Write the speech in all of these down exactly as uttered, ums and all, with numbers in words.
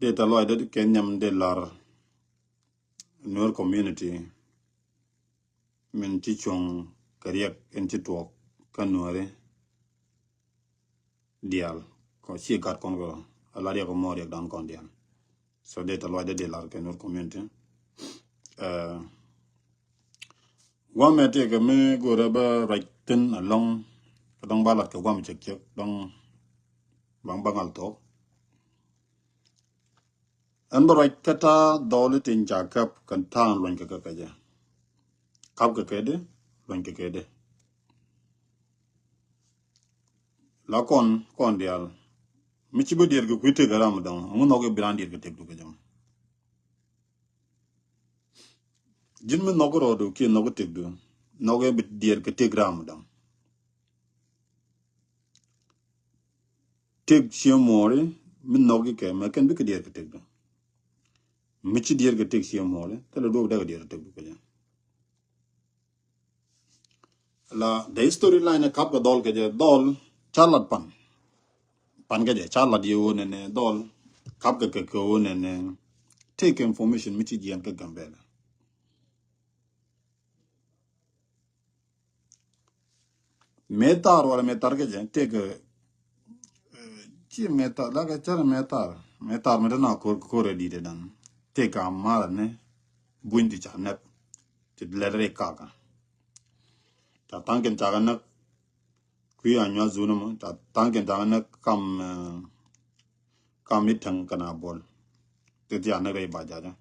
Dee tɛth lɔcdä kɛ nhiam dee lar Nuer community min ci cuɔ̱ŋ kɛ riɛk in ci tuɔɔk kä Nuääri diaal. Kɔ ci gat kɔn kɛ rɔ a la riɛk mɔ riɛk dan kɔn diaal. So dee tɛth lɔcdä dee lar kɛ Nuer community. Guam mɛ tëëkɛ mi go̱rɛ bä ruac thi̱n alɔŋ. Kɛ dɔŋ ba lat kɛ guam cek cek dɔŋ baŋ baŋal thok. Ɛn bä ruac kä ta̱a̱ dhɔli tin ca käp kɛ ta̱a̱ luɔny kɛ kɛ kɛ jɛ. Käp kɛ kɛ di luɔny kɛ kɛ di. La kɔn kɔn diaal mi ci bä diɛɛr kɛ kui̱ tëk ram dɔŋ ɛŋu nhɔk i̱ bi ran diɛɛr kɛ tëk du kɛ jɛ. Ji̱n mi nhɔk rɔɔdu kiɛ nhɔk tëk du nhɔk i̱ bi diɛɛr kɛ tëk ram dɔŋ. Tëk cië muɔɔri mi nhɔk ikɛ mɛ kɛn bikɛ diɛɛr kɛ tëk du. Mi ci diɛɛr kɛ tëk cië muɔɔri thilɛ duɔk dɛk diɛɛr kɛ tëk du kɛ jɛ. La the history line ɛ kap kɛ dhɔl kɛ jɛ dhɔl ca lat pan. Pan kɛ jɛ ca lat yɛ wä nɛnɛ dhɔl kap kɛ kɛ kɛ wä nɛnɛ. Tëk information mi ci jiɛn kɛ Gambɛla. Mëë thar wala mëë thar kɛ jɛ tëëkɛ ci mëë thar la kɛ cär mëë thar mëë thar mëë te na kor kor ɛ di̱t ɛ dan tëëkɛ amara ni buny ti ca nɛk ti lɛt ri kaka. Ca thaŋ kɛn ca kɛ nɛk kui̱ a nyuath zun mɔ ca thaŋ kɛn ca kɛ nɛk kam kam i̱ täŋ kɛn a bol ti ti a nɛk rɛy ba jaja.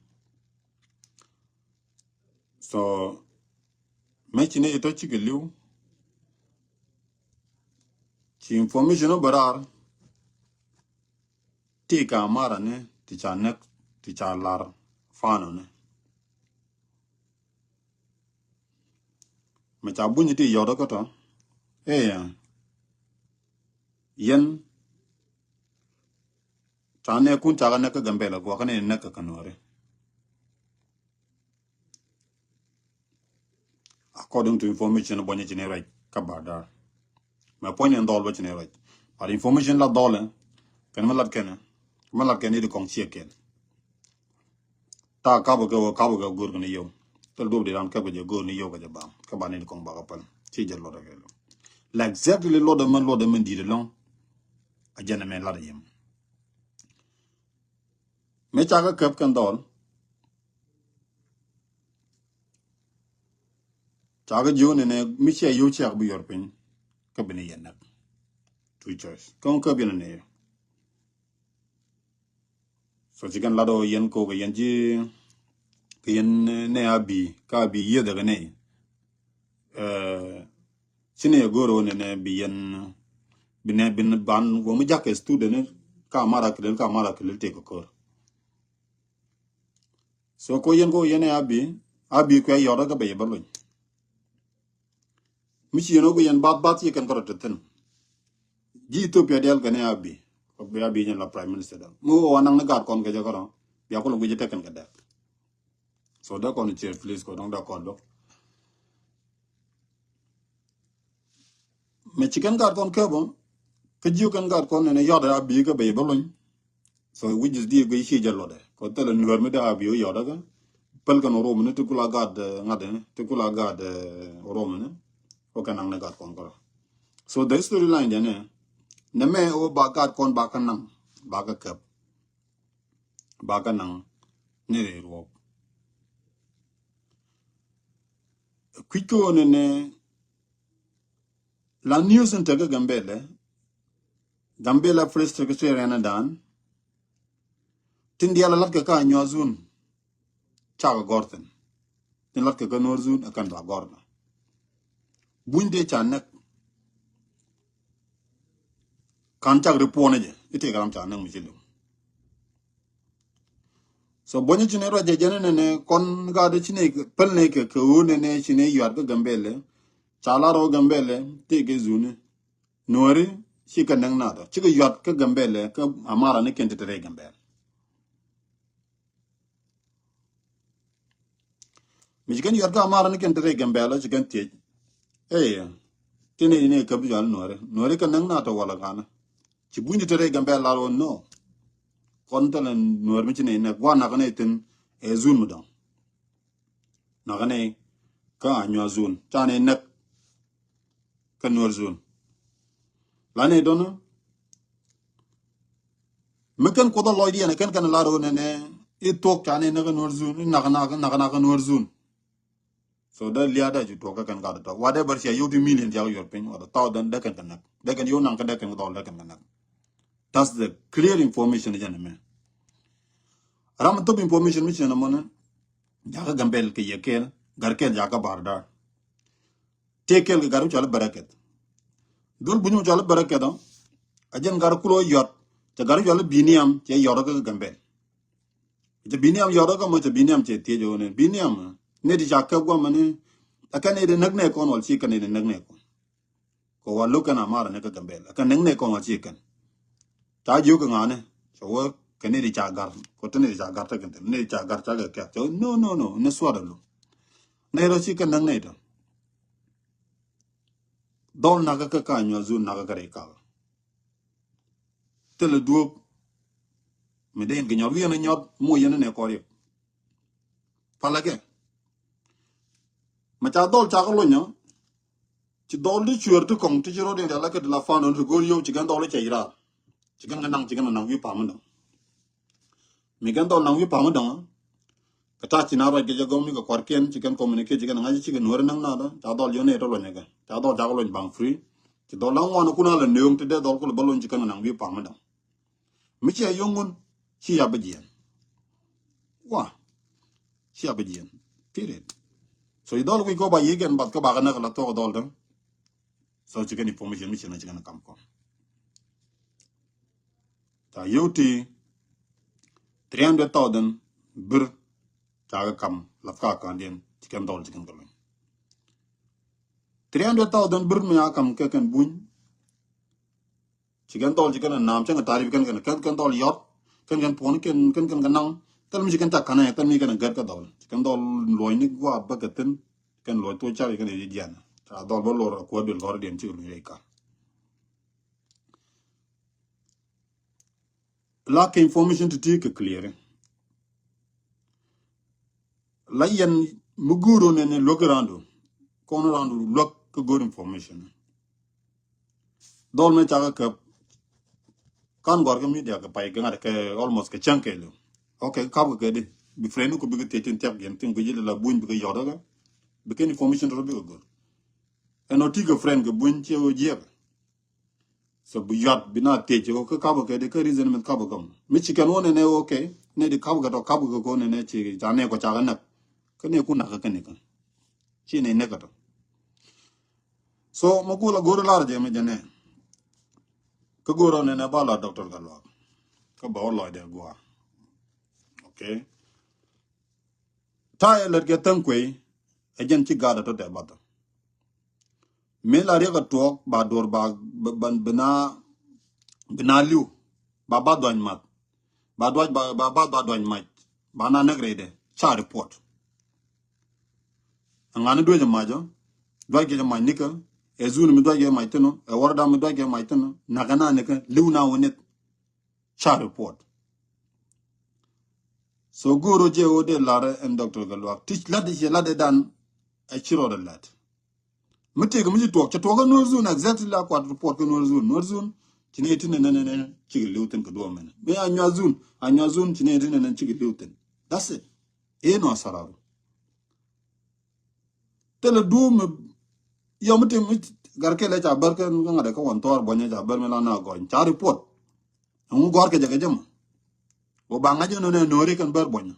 So mɛ ci ni itɔ cikɛ li̱w ci information ɔ bɛ raar. Ti ka mara ni ti ca nɛk ti ca lar fanɔ ni. Mɛ ca buny ti yɔt kä tɔ ɛ yɛn ca nɛk kun ca kɛ nɛk kä Gambɛla guakä ni nɛk kä Nuääri. According to information bɔnyɛ ci ni rɛc kä Badar. Mɛ puɔ̱ny ni dhɔl bä ci ni rɛc. But information la dhɔl ɛ kɛn mi lat kɛn mi lat kɛn ni di kɔŋ ciɛ kɛn. Ta kap kɛ wä kap kɛ go̱r kɛ ni yɛw. Thil duɔp di ran kɛp kɛ jɛ go̱r ni yɛw kɛ jɛ bam kɛ ba ni di kɔŋ ba kɛ pɛn ci jɛ luɔt kɛ lɔ. La exactly luɔt mɛ luɔt mɛ di̱t lɔŋ. A jɛn mɛ lat yɛm. Mɛ ca kɛ kɛp kɛn dhɔl. Ca kɛ jiök ni nɛ mi cia yio̱w ciak bi yuɔr piny. Kä bi ni yɛn näk. Two choice kä kä bi ni nɛ. So ci kɛn lat ɔ yɛn ko kɛ yɛn ji̱ kɛ yɛn nɛ a bi ka bi yieth kɛ nɛ. Ci ni yɛ go̱r ɔ nɛ nɛ bi yɛn bi nɛ bi ban wä mi ja̱k kɛ student ka mara kilel ka mara kilel tëk kɛ kör. So ko yɛn ko yɛn ɛ abi abi kuɛ yɔt kä bɛ yɛ bä luny. Mi ci yɛn wä bi yɛn bath bath ci kɛn kɔrɔ te thin. Ji̱ Ethiopia dial kɛn ɛ abi kɔ bi abi yɛn la prime minister dal mi wä wa naŋ ni gat kɔn kɛ jɛ kɔrɔ bia kulɔ guic jɛ tekɛn kɛ dɛk. So dee kɔn cier please kɔ dɔŋ dee kɔn dɔ. Mɛ ci kɛn gat kɔn kɛ bä kä ji̱ kɛn gat kɔn nɛnɛ yɔt a bi kä bɛ yɛ bä luny. So which is di guic ci jɛ lɔtdɛ kɔ thilɛ nuɛr mi dee a bi yɔt kä päl kɛn rom ni ti kula gat ŋat ni ti kula gat rom ni. Kɔ kɛn naŋ ni gat kɔn kɔrɔ. So the story line jɛ ni nɛ mɛ wä ba gat kɔn ba kä naŋ ba kä käp. Ba kä naŋ ni rɛy ruɔk. Kui̱c kä ɣöö nɛnɛ la news in tekɛ Gambɛlɛ. Gambɛlɛ First Secretary ɛn dan tin diaal lat kɛ ka nyuath zun. Cakɛ gɔr thin tin lat kɛ kä nuɔr zun ɛ kɛn ba gɔr na. Buny dee ca näk. Kan cak ri puɔnɛ jɛ i̱ tëëk ram ca näk mi ci li̱w. So buɔnyä ci ni ruac jɛ jɛn nɛnɛ kɔn gaat ci ni päl ni kɛ kɛ ɣöö nɛnɛ ci ni yuat kä Gambɛlɛ. Ca lar ɣöö Gambɛlɛ tëëk kɛ zuni. Nuɔri ci kɛ näk nath ɔ cikɛ yuat kä Gambɛlɛ kä amara ni kɛn ti te rɛy Gambɛlɛ. Mi ci kɛn yuat kä amara ni kɛn te rɛy Gambɛlɛ ci kɛn thiec. Ey tini ni käp jual nuɔri nuɔri kɛ näk nath ɔ wala kanɛ. Ci buny ti te rɛy Gambɛlɛ lar ɣöö no. kɔn thilɛ Nuäär mi ci nɛy näk. Gua̱a̱ nakä nɛy thi̱n ɛ zone mi dɔ̱ŋ. Nakä nɛy kä Anyuak zone ca nɛy näk kä Nuäär zone. La nɛy dɔ̱ŋ mi kɛn Kuoth a lɔcdiɛn kɛn kɛn lar ɣöö nɛnɛ i̱ thuɔ̱k ca nɛy näk kä Nuäär zone, i̱ nakä nakä nakä nakä Nuäär zone. So dee lia̱a̱ dee cu tuɔk kä kɛn gat tɔ̱. Whatever cia yio̱w ti million cia kɛ yuɔr piny, wala thousand, dee kɛn kɛ näk. Dee kɛn yio̱w naŋ kä dee kɛn kɛ dhɔl dee kɛn kɛ näk. That's the clear information jɛn ɛmɛ. Ram mi thop information mi cien ɛmɔni. Jakä Gambel kɛ yɛ kɛɛl, gat kɛɛl jakä Bar Dar. Tëë kɛɛl kɛ gat mi cɔal i̱ Bɛrɛkɛth. Dhul buny mi cɔal i̱ Bɛrɛkɛth ɔ. A jɛn gat kulɔ yɔt. Cɛ gat mi cɔal i̱ Biniam cɛ yɔt kä Gambel. Cɛ Biniam yɔt kä mɔ, cɛ Biniam cɛ thiec ɣöö ni Biniam, ni ti ca kɛ guamɛ ni. Ɛ kɛn ni di näk nɛ kɔn wal ci kɛn ni di näk nɛ kɔn. Kɛ wa lo̱k kɛn a marɛ ni kä Gambel ɛ kɛn näk nɛ kɔn wal ci kɛn. Ca jiök kɛ ŋa̱ni cɛ wä kɛ ni di ca gar kɛ ti ni di ca gar tekɛ ni di ca gar ca kɛ kɛk cɛ wä no no no ni suat ɛ lo̱k. Nɛ rɔ ci kɛn näk nɛ tɔ. Dhɔl nakä kä ka Anyuak zone nakä kä rɛy kal. Thilɛ duɔ̱ɔ̱p. Mi dee yɛn kɛ nyɔt wi̱i̱ yɛn a nyɔt moc yɛn a nɛ kɔr yɛp. Palä kɛ ma ca dhɔl ca kä lonyɔ. Ci dhɔl di cueer ti kɔŋ ti ci rot in rial a kɛ ti la fan on ti go̱o̱r yio̱w ci kɛn dhɔl i̱ cɛ irar. Ci kɛn kɛ naŋ ci kɛn kɛ naŋ wi̱i̱ pam in dɔ̱ŋ. Mi kɛn dhɔl naŋ wi̱i̱ pam mi dɔ̱ŋ. Kɛ ta̱a̱ ci na ruac kɛ jɛ gɔm mi kɛ kuarkiɛn ci kɛn communicate ci kɛn ŋa̱c ci kɛ nuɔ̱ɔ̱ri näŋ na̱a̱dä ca dhɔl yɔn nɛy tɔ luɔ̱nyɛ kɛ ca dhɔl ca kɛ luɔ̱ny baŋ free. Ci dhɔl la ŋuan kun a lɛ nööŋ ti dee dhɔl kulɛ bä luɔ̱ny ci kɛn naŋ wi̱i̱ pam mi dɔ̱ŋ. Mi ciɛ yɔ̱ŋ ŋun ci ya bi jiɛn. Wa ci ya bi jiɛn. Period. So ci dhɔl wi̱c kɔ ba yi̱k ɛn bath kä bakɛ näk la thuɔk dhɔl däŋ. So ci kɛn information mi ci na ci kɛn kam kɔn. Ca yio̱w ti three hundred thousand bir ca kɛ kam lath ka kandiɛn ci kɛn dhɔl ci kɛn kɛ luny. Three hundred thousand bir mi ca kam kɛ kɛn buny. Ci kɛn dhɔl ci kɛn nam cɛn kɛ tarip kɛn kɛn kɛn kɛn dhɔl yɔt kɛn kɛn puɔn kɛn kɛn kɛn kɛ naŋ. Thil mi ci kɛn ca kanɛ thil mi kɛn gɛt kɛ dhɔl ci kɛn dhɔl luɔny ni gua̱a̱ bä kɛ thin. Kɛn luɔc thuɔc cak kɛn jiɛn ca dhɔl bä lor a kuäär duel gɔr diɛn ci kɛ luny rɛy kar. Lack information ti ti kɛ clear. La yɛn mi guur ɔ nɛn luäk i̱ round. Kɔn round luäk kä good information. Dhɔl mɛ cakɛ käp. Kan gɔr kä media kɛ pay kɛ ŋa̱t kɛ almost kɛ cäŋ kɛ liw. Okay, kap kɛ kɛ di bi friend ku bikɛ thiec tin thiak yɛn tin guic la buny bikɛ yɔt kɛ. Bikɛ information rɔ bikɛ go̱r. Ɛn ɔ ti kɛ friend kɛ buny ci ɔ jiɛk. So bi yuat bi na thiec kɛ kä kap kɛ di kä reason mith kap kɛ mi ci kɛn wä nɛnɛ. Okay, nɛ di kap kɛ tɔ kap kɛ kɔ nɛnɛ ci ca nɛ kɔ cakɛ näk. Kä nɛ ku nak kɛ kɛ ni kɛ ci nɛ näk kɛ tɔ. So mɛ gul a go̱r lar jɛ mi jɛ nɛ. Kä go̱r ɔ nɛnɛ ba la doctor Gatluak. Kä ba wä lɔcdɛ gua̱a̱. Okay. Ta̱yɛ lät kɛ thäŋ kuey. Ɛ jɛn ci gat a tɔ tɛ bath. Mi la riɛk a tuɔɔk ba duɔr ba ba bina bina liw. Ba ba dhuany math. Ba duac ba ba ba ba dhuany mac. Ba na näk rɛydɛ ca report. Aŋani duec a mac ɔ. Duac kɛ jɛ mac nikä. Ɛ zun mi duac kɛ mac thin ɔ ɛ wardam mi duac kɛ mac thin ɔ. Nakä na nikä liw na wä nith. Ca report. So go̱o̱r ɔ jɛ ɣöö dee lar ɛn doctor Gatluak ti lat i̱ lat i̱ dan. Ɛ ci rɔɔdɛ lat. Mi tëëk mi ci tuɔɔk cɛ tuɔɔk kä Nuer zone exactly la kuat report kä Nuer zone Nuer zone. Ci ni ti nɛ nɛ nɛ nɛ ci kɛ liw thin kɛ duɔɔm mɛnɛ mi Anyuak zone Anyuak zone ci ni ti nɛ nɛ ci kɛ liw thin. That's it. Ëë nɔ asararu. Thilɛ duum mi yɔm mi tim mi gar kɛlɛ ca bär kɛ ŋa̱t ɛ kä wan thɔɔr buɔnyɛ ca bär mi la na gɔny ca report. Ɛŋu gɔr kɛ jɛ kɛ jɛ mɔ. Wä ba ŋa̱c ɛn nɛ nööri kɛn bär buɔnyɛ.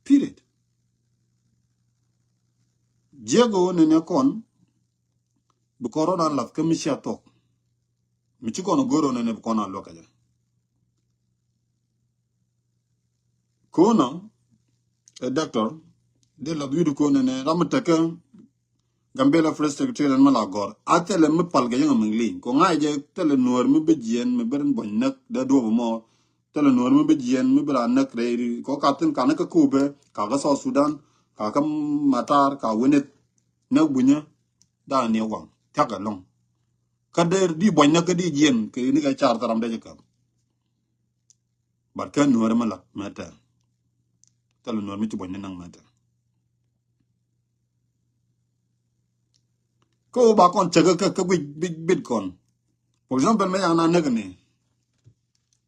Period. Jiɛk ɣöö nɛnɛ kɔn bi kɔn rɔ̱dan lath kä mi cia thok. Mi ci kɔn go̱r ɣöö nɛnɛ bi kɔn a luäk kɛ jɛ. Ko̱nä ɛ doctor dee lath wi̱i̱du ko̱nä nɛ ram mi tekä Gambela Press Secretary ɛn mi la gɔr a thilɛ mi pal kɛ yäŋ a mi liŋ kɔ ŋa̱c jɛ thilɛ nuɔ̱ɔ̱r mi bi jiɛn mi bi rin buɔ̱ny näk dee duɔ̱ɔ̱p mɔ. Thilɛ nuɔ̱ɔ̱r mi bi jiɛn mi bi la näk rɛy ri kɔ ka thin kanä kä Kubɛ ka kä South Sudan ka kä Matar ka Wenith. Näk bunyä da̱a̱n ni waŋ thia̱k ɛlɔ̱ŋ. Kä dee di buɔ̱ny näk kä di jiɛn kɛ ni kɛ car thil ram dee jɛ käp. But kä Nuäri mi lat mɛ tɛl. Thilɛ Nuäri mi ci buɔ̱ny ni naŋ mɛ tɛl. Kä wä ba kɔn cäk kä, kä guic bit, bit kɔn. For example, mɛ yaŋ na näk ni.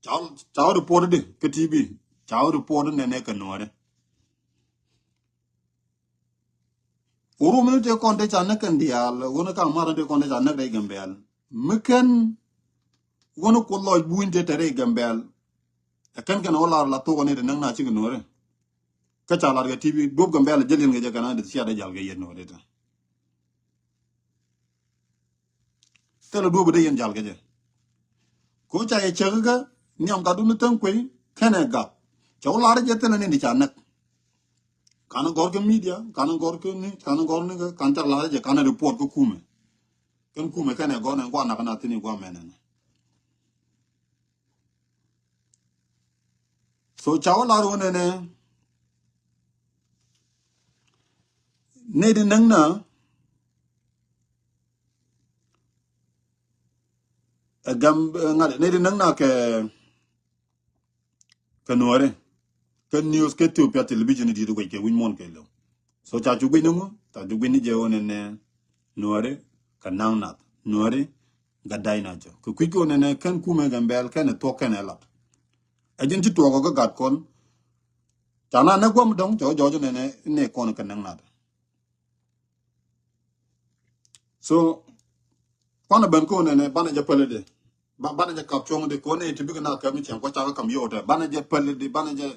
Ca wä, ca wä report di kä T V. Ca wä report nɛnɛ kɛ Nuäri. Wä rum ni tëë kɔn tëë ca näk kɛn diaal, wä ni kaŋ mar ni tëë kɔn tëë ca näk rɛy Gambɛl. Mi kɛn wä ni Kuoth lɔc buny tëë te rɛy Gambɛl. Ɛ kɛn kɛn wä lar la thok ni te näk na cik Nuäri. Kä ca lar kɛ T V, duɔp Gambɛl jɛ liɛn kɛ jɛ kɛn a di cia dee jal kɛ yɛn Nuäri te. Thilɛ duɔ̱p dee yɛn jal kɛ jɛ. Ko ca yɛ cäk kä nhiam gatdu ni Thäŋ Kuei kɛnɛ Gak. Cɛ wä lar jɛ thilɛ ni di ca näk. Kan gɔr kɛ media, kan gɔr kɛ ni, kan gɔr ni kɛ, kan ca lar jɛ, kan report kä kumɛ. Kɛn kumɛ kɛnɛ gɔr nɛ gua nak na thini gua mɛnɛ nɛ. So ca wä lar wä nɛnɛ. Nɛ di näŋ na ɛ Gam, ɛ, ŋa̱t, nɛ di näŋ na kɛ, kɛ Nuäri. Kɛ news kɛ Ethiopia television di di guɛc kɛ wi̱ny muɔ̱n kɛ lɛw. So ca cu guic ni ŋu, ca cu guic ni jɛ wä nɛnɛ Nuäri kɛ naŋ nath. Nuäri gat day na jɛ. Kɛ kui̱c kɛ wä nɛnɛ kɛn kumɛ Gambɛl kɛn ɛ thuɔk kɛn ɛ lat. Ɛ ji̱n ci tuɔɔk kä gat kɔn. Ca na nɛ guam dɔŋ, cɛ wä jɔɔc nɛnɛ, nɛ kɔn kɛ naŋ nath. So kuanɛ ben ko nɛnɛ banɛ jɛ päli di. Ba, banɛ jɛ kap cuɔ̱ŋ di ko nɛ ti bikɛ na kap mi cɛŋ kua cakɛ kam yio̱w tɛ. Banɛ jɛ päli di, banɛ jɛ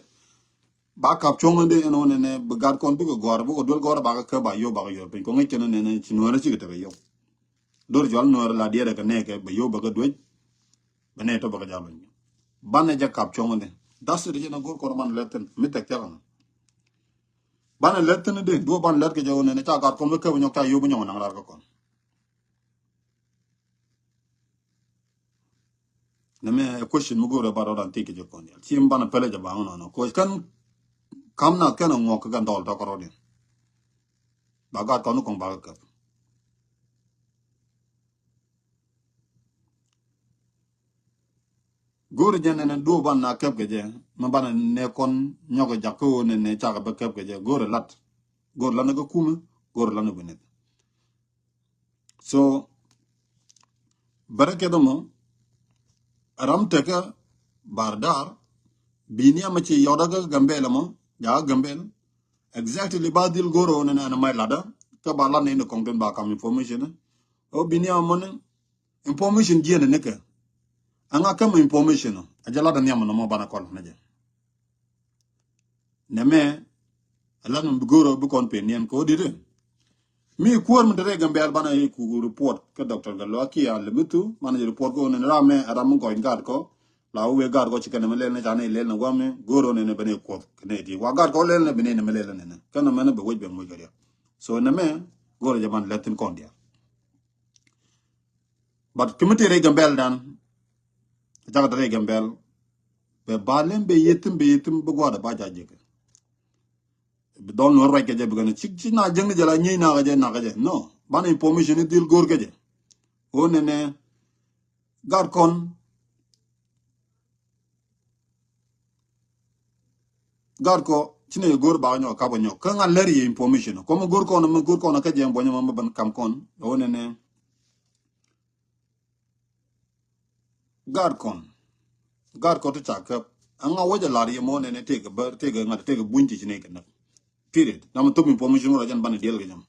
ba kap cuɔ̱ŋ di ɛn ɣöö nɛnɛ bi gat kɔn bikɛ gɔ̱r, bikɛ duel gɔ̱r bakɛ käp ba yio̱w bakɛ yio̱w piny. Kɔ ŋäc cɛn nɛnɛ ci Nuäri cikɛ tekɛ yio̱w. Dor cɔal Nuäri la diɛɛrɛ kɛ nɛɛkɛ bɛ yio̱w bäkɛ duec. Bɛ nɛy tɔ bäkɛ jal luny. Banɛ jɛ kap cuɔ̱ŋ di. That's it, jɛ na go̱r kɔn banɛ lɛt thin. Mi tɛk thiak ɛmɔ. Banɛ lɛt thin di, duɔ banɛ lɛt kɛ jɛ wä nɛnɛ ca gat kɔn mi käp nyɔk ca yio̱w bi nyɔk naŋ rar kä kɔn. Nɛ mɛ ɛ question mi go̱o̱rɛ ba rɔɔdan thik kɛ jɛ kɔn yɛl. Ci mi banɛ pɛlɛ jɛ ba ŋɔ nɔnɔ. Kɔ kɛn kam na kɛn ŋuɔk kɛ kɛn dhɔl tɔkɔ rɔɔdiɛn. Ba gat kɔn ni kɔn ba kɛ käp. Go̱o̱rɛ jɛ nɛnɛ duɔ banɛ na käp kɛ jɛ. Mi banɛ nɛ kɔn nyɔk jak kä wä nɛnɛ cakɛ bä käp kɛ jɛ. Go̱o̱rɛ lat. Go̱o̱rɛ lat ni kä kumɛ. Go̱o̱rɛ lat ni bi nith. So bärä kɛ dhɔmɔ ram tekä Bar Dar bi ni ama ci yɔda kä Gambɛl ɛmɔ, ja Gambɛl. Exactly ba dhil go̱r ɔ nɛnɛ ɛn may ladä kä ba lat ni ni kɔŋ tin ba kam information. Ɔ bi ni ama mɔni information jiɛn ni kɛ. Aŋa käm information ɔ a jɛ ladä ni ama nɔmɔ banɛ kɔl ni jɛ. Nɛmɛ a lat mi bi go̱o̱r ɔ bi kɔn pen niɛn kɛ wä dit. Mi kuäär mi te rɛy Gambɛl banɛ iku report kä Doctor Gatluak kiɛ a Lemithu banɛ jɛ report kɛ wä nɛn ram mɛ a ram mi gɔny gat kɔ. La wä wee gat kɔ ci kɛn nɛmɛ lɛl nɛ ca nɛ lɛl nɛ wä mi go̱o̱r ɔ nɛn bɛ nɛ kuɔth kɛ nɛ ti wa gat kɔ lɛl nɛ bɛ nɛ nɛmɛ lɛl nɛ nɛ kɛn nɛmɛ nɛ bɛ wec bɛ moc kɛ riɛk. So nɛmɛ go̱o̱r ɔ jɛ banɛ lɛth thin kɔn diaal. But kɛ mi te rɛy Gambɛl dan. Cakɛ te rɛy Gambɛl. Bɛ ba lem bɛ yethim bɛ yethim bɛ gua̱dɛ ba ca jekɛ. Bi dhɔl nuɔr ruac kɛ jɛ bi kɛn ci ci na jek ni jɛ la nyiey na kɛ jɛ na kɛ jɛ. No. Banɛ information ni dhil go̱r kɛ jɛ. Wä nɛnɛ. Gat kɔn. Gat kɔ ci nɛ go̱r ba nyɔk kap nyɔk kä ŋa lɛr yɛ information kɔ mɛ go̱r kɔn mɛ go̱r kɔn kä jɛ buɔnyɛ mɛ mɛ ban kam kɔn. Wä nɛnɛ. Gat kɔn. Gat kɔ ti ca käp aŋa wä jɛ lar yɛ mɔ nɛnɛ tëkɛ bä tëkɛ ŋa̱t tëkɛ buny ti ci nɛ kɛ näk. Period. Namɛ thop information wä la jɛn banɛ diɛl kɛ jɛ mɔ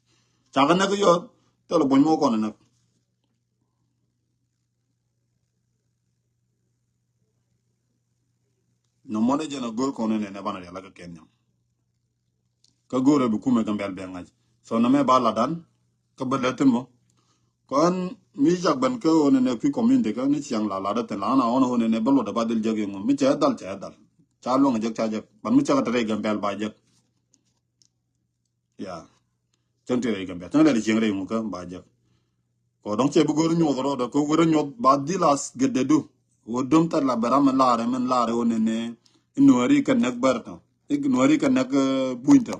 ca kɛ näk yɔ. Thilɛ buɔny mɔ kɔn näk. Nɔmɔdɛ jɛn a go̱r kɔn nɛnɛ banɛ rial a kɛ kɛn nyam. Kä go̱r a bi kumɛ Gambɛl bɛ ŋa̱c. So nɛmɛ ba ladan kä bä lɛ thin mɔ. Kɔn mi jak ben kä ɣöö nɛnɛ kui̱ community kä ni ciaŋ la ladä thin la ɣän a ɣɔn ɣöö nɛnɛ bä luɔtdɛ ba dhil jek yɛ ŋun mi cɛ dhal cɛ dhal. Ca luɔ̱ŋ jek ca jek ban mi cɛ kɛ te rɛy Gambɛl ba jek. Ya. Cäŋ ti rɛy Gambɛl cäŋ lɛ di cieŋ rɛy ŋukä ba jek. Kɔ dɔ̱ŋ cɛ bi go̱r nyuɔth rɔɔdɛ kɛ wër nyuɔth ba dhil as gɛdɛdu. Wä döm thɛt la bɛ ram mi laarɛ min laarɛ wä nɛnɛ. Nuääri kɛ näk bär tɔ. Nuääri kɛ näk buny tɔ.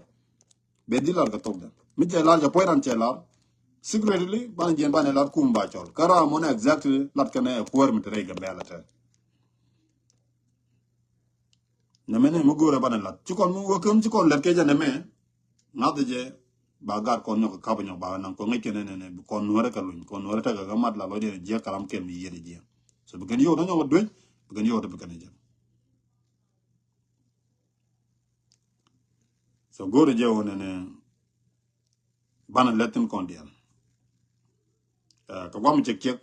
Bɛ dhil lar kɛ thok dɛ mi cɛ lar cɛ puɔ̱c ran cɛ lar. Secretly banɛ jiɛn banɛ lar kum ba cɔl kä ram mɔnɛ exactly lat kɛnɛ ɛ kuäär mi te rɛy Gambɛl tɛ. Nɛmɛ ni mi go̱o̱rɛ banɛ lat. Ci kɔn mi wä kem ci kɔn lɛt kɛ jɛ nɛmɛ. Ŋa̱th jɛ ba gat kɔn nyɔk kap nyɔk ba naŋ kɔn ŋäc kɛn nɛnɛ bi kɔn nuɔrɛ kɛ luny kɔn nuɔrɛ tekɛ kɛ mat la lɔcdɛ jiɛ karam kɛn mi yiɛt jiɛ. So bi kɛn yio̱w dä nyɔk duec bi kɛn yio̱w dä bi kɛn jɛ. So go̱o̱rɛ jɛ wä nɛnɛ banɛ lɛt thin kɔn diɛl. Kɛ guam cek cek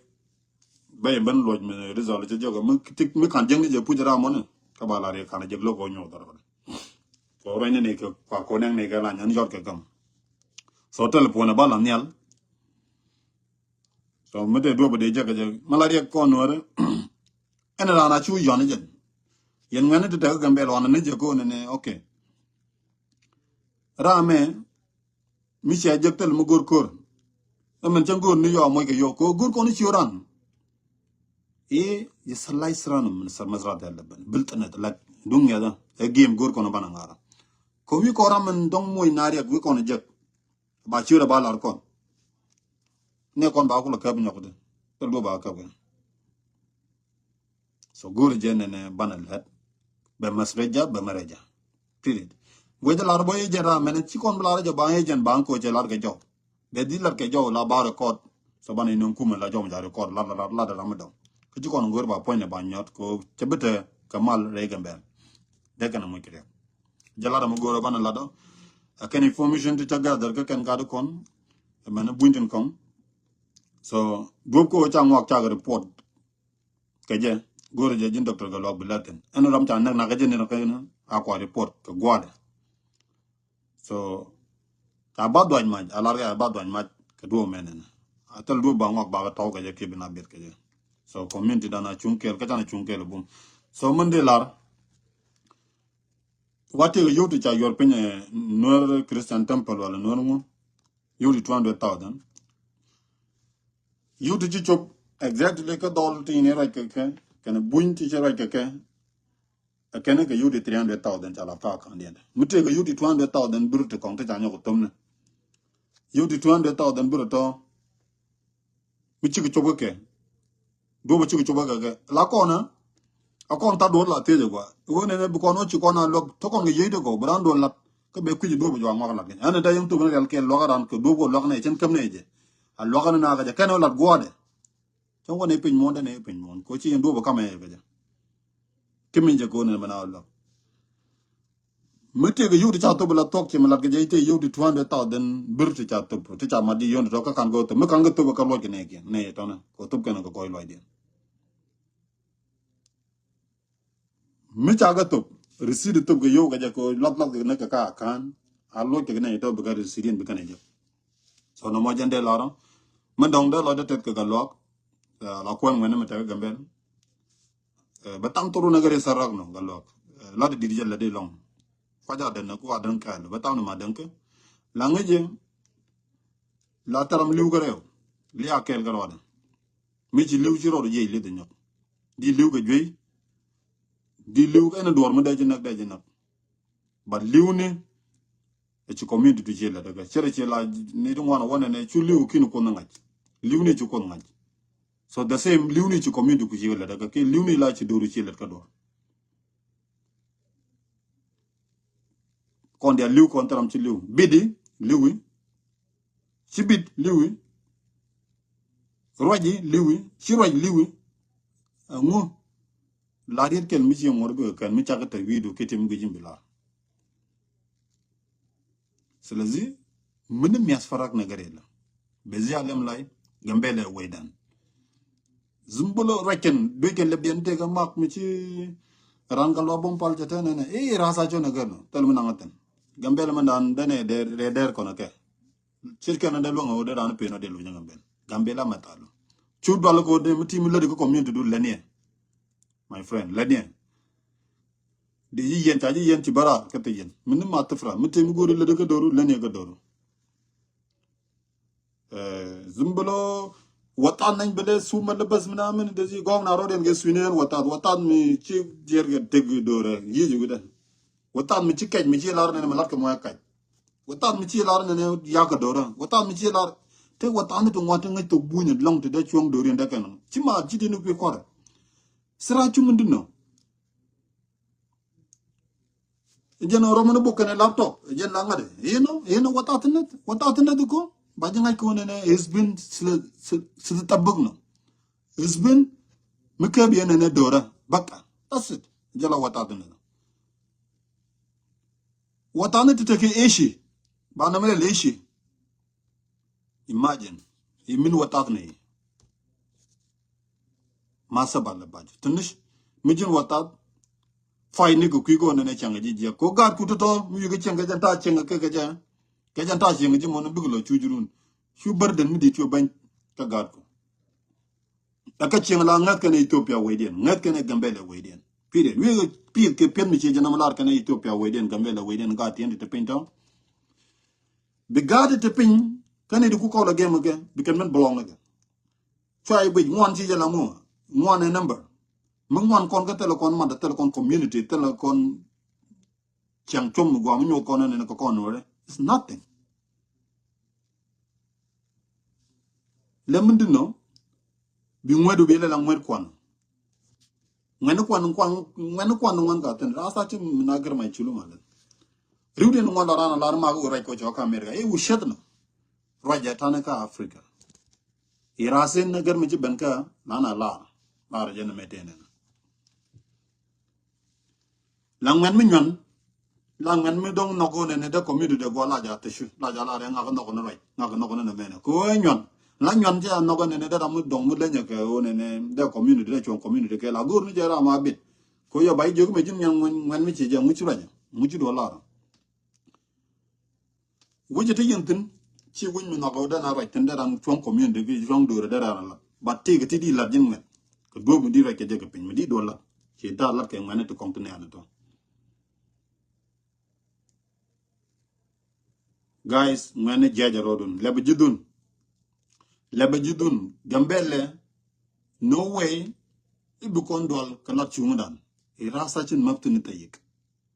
bɛ yɛ ben luɔc mi result cɛ jɔk mi tik mi kan jek ni jɛ puc ram mɔni. Kä ba la ri kan jek lok kɔ nyuɔth dɔr kɔni. So rɔy ni ni kɛ kua kɔ nɛŋ ni kɛ la nyan yɔt kɛ gam. So telephone ba la nial. So mi te duɔp dee jek kɛ jek ma la riɛk kɔn nuɔri. Ɛn ran a cu yɔn jɛ. Yɛn ŋuɛni ti tɛk kɛ bɛl wan ni jɛ kɔ ni ni okay. Ram mɛ mi cia jek thil mi go̱r ko̱r. Ɛ mɛn cä go̱r ni yɔa moc kɛ yɔk kɛ go̱r kɔn i̱ cio ran. I̱ yɛ sɛ lac sɛ ran min sɛ mɛs rat thɛl lɛ ben bil tɛnɛ thɛ lak duŋ ŋiɛthä. Ɛ gim go̱r kɔn ɛ banɛ ŋa̱rä kɛ wi̱i̱ kɔn ram min dɔŋ moc na riɛk wi̱i̱ kɔn ɛ jek. Ba cio rɛ ba lar kɔn. Nɛ kɔn ba kulɛ käp nyɔk di thil duɔ ba käp kɛ. So go̱o̱ri jɛ nɛnɛ banɛ lɛt bɛ mɛs rɛc ja bɛ mɛ rɛc ja. Period. Guec jɛ lar bɔ yɛ jɛn ram mɛnɛ ci kɔn bi lar jɛ ba yɛ jɛn ba ko cɛ lar kɛ jɔw. Bɛ di lar kɛ jɔw la ba record. So banɛ inɔ kumɛ la jɔw mi ja record la la la ram mi dɔŋ. Kä ci kɔn go̱o̱ri ba puɔ̱ny nɛ ba nyɔt ko cɛ bi te kɛ mal rɛy kɛ bɛl. Dee kɛn a muc kɛ riɛk. Jɛ lar mi go̱o̱ri banɛ lat dɔ. A kɛn information ti ca gather kä kɛn gat kɔn. Mɛnɛ buny tin kɔn. So duɔp ko ca ŋuak ca kɛ report. Kɛ jɛ go̱o̱rɛ jɛ ji̱n doctor kɛ luak bi lɛr kɛn ɛn ram ca nɛk nak kɛ jɛ ni rɔ kɛ ni a kua report kɛ gua̱dɛ. So ca ba dhuac mac a lar kɛ a ba dhuac mac kɛ duɔ̱ɔ̱p mɛn ɛn a thil duɔ̱ɔ̱p ba ŋuak ba kɛ tɔw kɛ jɛ kiɛ bi na biɛt kɛ jɛ. So community dan a cuŋ kɛɛl kä can a cuŋ kɛɛl bum. So mɛn di lar wa tiek yio̱w ti ca yuɔr piny ɛ Nuer Christian Temple wala Nuer ŋu. Yio̱w ti two hundred thousand. Yio̱w ti ci cop exactly kä dhɔl ti ni ruac kɛ kɛ kɛn buny ti ci ruac kɛ kɛ. Ɛ kɛn kɛ yio̱w ti three hundred thousand ca la ka kan diɛn mi tëë kɛ yio̱w ti two hundred thousand bir ti kɔŋ ti ca nyɔk thom ni. Yio̱w ti two hundred thousand bir tɔ mi cik cop kɛ kɛ. Duɔp a cik cop kɛ kɛ la kɔn a kɔn tha duɔt la thiec gua. Wä nɛnɛ bi kɔn wä ci kɔn a luak tɔ kɔn kɛ yiec de gɔw bi ran duɔt lat. Kä bɛ kui̱c duɔp a jua ŋuak lat kɛ ɛn da yɛn thop ni rial kɛ luak ran kɛ duɔp kɔ luak nɛ cɛn käm nɛ jɛ. A luak ni na kɛ jɛ kɛn wä lat guɔdɛ. Cɛn wä nɛ piny muɔn dɛ nɛ piny muɔn ko ci yɛn duɔp a kamɛ jɛ kɛ jɛ. Kä min jɛ kɛ wä nɛ mɛ na wä luak. Mi tëëkɛ yio̱w ti ca thop la thuɔ̱k ci mi lat kɛ jɛ itëë yio̱w ti two hundred thousand bir ti ca thop ti ca mat di yio̱w ti tɔ̱ kä kan kɛ thop mi kan kɛ thop kä luɔc kɛ nɛ kiɛn nɛ tɔnɛ kɛ thop kɛn kɛ kɔc luɔcdiɛn. Mi ca kɛ thop receipt thop kɛ yio̱w kɛ jɛ kɛ lath lath kɛ nɛ kɛ ka kan a luɔc kɛ nɛ tɔ̱ bi kɛ receipt in bi kɛn jɛ. So nɔmɔ jɛn dee lɔrɔ mi dɔŋ dee lɔc dee tet kɛ kɛ luɔk. La kuɛn ŋuɛn mi tekɛ Gambel. Bɛ tam thurun ɛ kɛ ri sarak nɔ kɛ luɔk. Lat dit jɛ lɛ di lɔŋ. Kuac a den ku a den kɛɛl bɛ tam ni ma den kɛ. La ŋäc jɛ la tɛram li̱w kɛ rɛw. Li a kɛɛl kɛ rɔɔdɛ. Mi ci li̱w ci rɔɔdɛ jiɛc li di nyɔk. Di li̱w kɛ juey. Di li̱w kɛ ni duɔr mi dee ci näk dee ci näk. But li̱w ni ɛ ci community du ci lɛ dee kɛ cɛ rɛ ci la ni di ŋuan wä nɛ nɛ cu li̱w kin kuoth ŋac. Li̱w ni ci kuoth ŋac. So the same li̱w ni ci community ku ci lɛ dee kɛ ki li̱w ni la ci do̱r ci lɛ kɛ duɔr. Kɔn dia li̱w kɔn tɛram ci li̱w bidi li̱wi. Ci bit li̱wi. Ruaci li̱wi ci ruac li̱wi. Ɛŋu la riet kɛl mi ci ŋuɔr bikɛ kɛn mi cakɛ te wi̱i̱du ki tim guic in bi lar. Silezi mini miath farak nɛ gɛrɛ la bɛ zi alɛm lay Gambɛlɛ wecdan. Zumbolo ruacɛn duecɛn lɛ biɛn tekɛ mak mi ci ran ka luak bom pal cɛ tɛnɛ nɛ i̱ rasa cɔn ɛ gɛr nɔ thɛl mi naŋ a thin. Gambɛlɛ mi dan dɛnɛ rɛ dɛr kɔn ɛ kɛ cir kɛn ɛ dɛ luäŋ ɛ wä dɛ ran pen ɔ dɛ lunyä Gambɛlɛ. Gambɛlɛ mɛ thal cu dual kɛ wä dɛ mi ti mi lät kä community du lɛniɛ. My friend lɛniɛ. Di yi yɛn ca ji yɛn ci bära kä ti yɛn mi ni ma thifra mi ti mi go̱ri lät kä doru lɛniɛ kä doru. Zumbolo wathan nany bele suma le bas mina min de zi gong na roden ge swinen wathan wathan mi ci dier ge deg dore yi ju gida. Wathan mi ci kec mi ci lar ne ma lat ke moya kec. Wathan mi ci lar ne ya ka dora wathan mi ci lar te wathan to ngwa te ngai to bunya long te de chuang dore de ken ci ma ci dinu pe kore. Sira cu min dino. Jɛn rɔm ni buk kɛnɛ laptop. Jɛn la ŋa̱t. Inɔ, inɔ watatnet. Watatnet ko. Ba jɛ ŋa̱c ko nɛnɛ, it's been sl-, sl-, sl-, tabik nɔ. It's been mi kɛ bi nɛnɛ dora. Baka. That's it. Jɛ la watatnet. Watatnet ti tekɛ ishi. Ba nɛmɛ lɛ ishi. Imagine. Imin watatnet. Masa bal baj. Tunish. Mi jin watat. Fay ni ko kui̱ ko nɛnɛ cɛŋ ji̱ jiɛ. Ko gaat ku tɔtɔ. Mi yuk cɛŋ kɛ jɛn ta cɛŋ kɛ kɛ jɛ. Kɛ jɛn ta cɛŋ ji̱ mɔni bik lɔ cu jurun. Cu burden mi di cu bany. Kɛ gaat ku. Ɛ kä cieŋ la ŋäth kɛnɛ Ethiopia wecdiɛn, ŋäth kɛnɛ Gambɛla wecdiɛn. Period. Wi̱i̱ pi̱i̱th kɛ piɛth mi cie jɛ nam lar kɛnɛ Ethiopia wecdiɛn, Gambɛla wecdiɛn, gaat tiɛn ti te piny tɔ. Bi gaat ti te piny, kɛnɛ di ku kɔl a gɛm kɛ, bi kɛn mɛn belong kɛ. Cua i̱ guic ŋuan ci jɛ la ŋu, ŋuan ɛ number. Mi ŋuan kɔn kä thilɛ kɔn mat, thilɛ kɔn community, thilɛ kɔn Ciaŋ com mi guam nyuɔth kɔn nɛn kɛ kɔn wɛrɛ. It's nothing. Lɛ mi di nɔ bi ŋuɛt bi lɛ la ŋuɛt kuan. Ŋuɛt kuan kuan ŋuɛt kuan ŋuan ka thin. Rasa ci mi na gɛr ma culu ma lɛ. Riw din ŋuan la ran la ma ko rɛc ko cɔ ka America. E wu shet nɔ. Rɔc jɛ tan ka Africa. I rasin na gɛr mi ci ben ka na na lar. Lar jɛ ni mɛ tɛnɛ. La ŋuɛn mi nyuan, la ŋuɛn mi dɔŋ nɔk ɣöö nɛnɛ dee community dee guɔ la ja thicu, la ja la rɛ ŋak nɔk ni ruac, ŋak nɔk ni nɛ mɛnɛ. Kɛ ɣöö nyuan, la nyuan cɛ a nɔk nɛnɛ dee ram mi dɔŋ mi lenyɛ kɛ ɣöö nɛnɛ dee community dee cuɔ̱ŋ community kɛ la go̱o̱r ni cɛ ram a bit. Kɛ ɣöö yɔ ba jiök mɛ ji̱n nyuan ŋuɛn, ŋuɛn mi ci jɛ ŋuci ruac, ŋuci duɔ lar. Wi̱c ti yɛn thi̱n ci wi̱c mi nhɔk ɣöö dee na ruac thi̱n dee ran cuɔ̱ŋ community ki cuɔ̱ŋ do̱r dee ran lat. But ti kɛ ti di lat ji̱n ŋuɛn kɛ duɔ̱ɔ̱p mi di ruac kɛ jɛ kɛ piny mi di duɔ̱l lat. Ci da̱a̱ lat kɛ ŋuɛn ti kɔŋ ti nɛɛn tɔ. Guys, ŋuɛn ni jiɛc a rɔɔdun lɛpɛ ji̱dhun. Lɛpɛ ji̱dhun Gambɛlɛ. No way. I̱ bi kɔn duɔl kɛ lat cuŋdan. I rasa cin map thin i̱ thayik.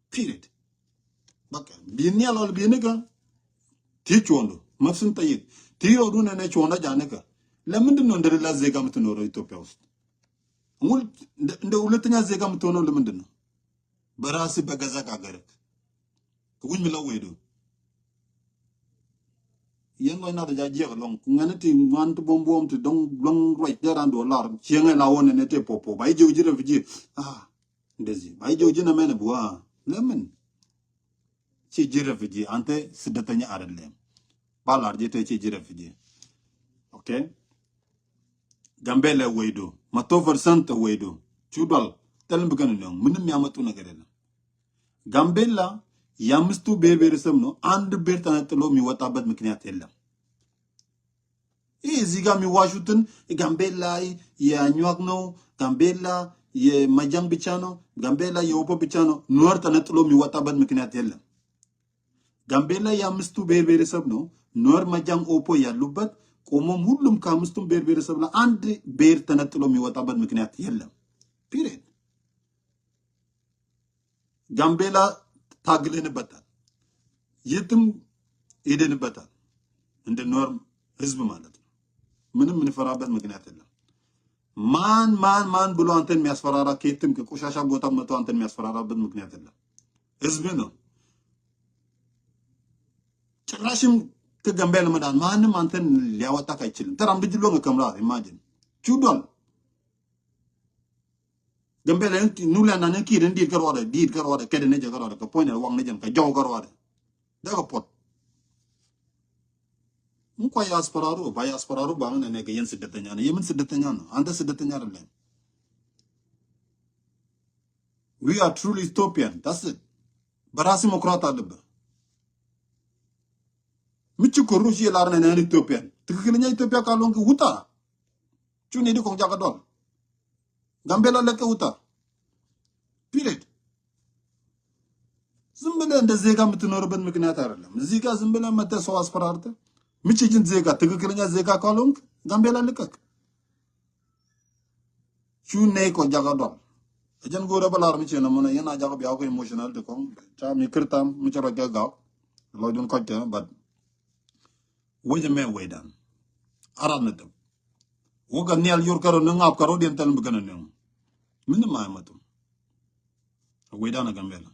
Period. Bakɛ bi nhial ɔl bi nikä. Ti cuɔndu map thin thayik. Ti yɔɔdun ɛn ɛ cuɔnda ja nikä. Lɛ min di nɔ nderi la zeka mi thin oro Ethiopia wus. Ŋul nde wule thinya zeka mi thin oro lɛ min di nɔ. Bɛ rasi bɛ gazak a gɛrɛk. Kɛ wi̱ny mi la wecdu. Yɛn lɔc nath ja jiɛk lɔŋ ŋɛn ti ŋuan ti buɔm buɔm ti dɔŋ dɔŋ ruac dee ran duɔ lar cieŋɛ la won ɛn ɛ te popo ba i̱ jiw ji̱ refugee. Ah, ndezi ba i̱ jiw ji̱ na mɛn ɛ bu ah. Lɛ min. Ci ji̱ refugee an te sidethinya arɛ lɛm. Ba lar ji̱ te ci ji̱ refugee. Okay. Gambɛlɛ wecdu ma thop percent wecdu. Cu dual thil mi kɛn nöŋ mi ni miam a thun a gɛrɛ la. Gambɛla ya mistu ber ber isem no and ber tana tilo mi wata bet mi kini atel la. I ziga mi washutin Gambɛla yɛ anyuak no Gambɛla yɛ majang bichano Gambɛla yɛ opo bichano nuar tana tilo mi wata bet mi kini atel la. Gambɛla ya mistu ber ber isem no nuar majang opo ya lubat. Komo mulum ka mistu ber ber isem la and ber tana tilo mi wata bet mi kini atel la. Period. Gambɛla tagileni batal. Yitim ideni batal. Inde nuar hizbi malet. Mini mini fara bet mikniyat illa. Man man man bulo anten mi asfarara ketim ke kushasha gota mato anten mi asfarara bet mikniyat illa. Hizbi no. Chakashim ke Gambɛla madan man ni man ten liawa taka ichil. Taram biji luonga kamra, imagine. Chudwal. Gambɛla nu lɛ nan ni kir ni dit kä ruɔdɛ dit kä ruɔdɛ kɛdɛ ni jɛ kä ruɔdɛ kɛ puɔ̱ny ni waŋ ni jɛn kɛ jɔw kä ruɔdɛ. Dee kɛ puɔt. Mu kua yaspararu ba yaspararu ba ŋä nɛ nɛ kɛ yɛn sidethinyani yɛ min sidethinyani an te sidethinyani lɛ. We are truly Ethiopian. That's it. But as Democrat a lebe. Mi ci koru ci lar nɛ nɛ Ethiopian. Ti kɛ kɛ ni nya Ethiopia ka luɔŋ kɛ wuta. Cu ni di kɔŋ jakä dɔl. Gambɛla lɛ kɛ wuta. Period. Zimbele nde zeka mi tinoro ben mi kina taralem. Zika zimbele mɛ te so aspararte. Mi ci jin zeka ti kɛ kɛ ni nya zeka ka luɔŋ. Gambɛla lɛ kɛ. Cu nɛy kɔ jakä dɔl. Ɛ jɛn go̱o̱rɛ bä lar mi ciɛ nɔmɔnɛ yɛn a jakä bia kɔ emotional ti kɔŋ. Ca mi kir tam mi cɛ rɔ jɛ gaw. Lɔcdun kɔc kɛ but wecɛ mɛ wecdan. A rat ni thɛp. Wä kɛ nhial yor kärɔ ni ŋap kärɔ diɛn thɛl mi kɛn a nöŋ. Mi ni ma̱a̱ ma thum. Wecdan a Gambɛla.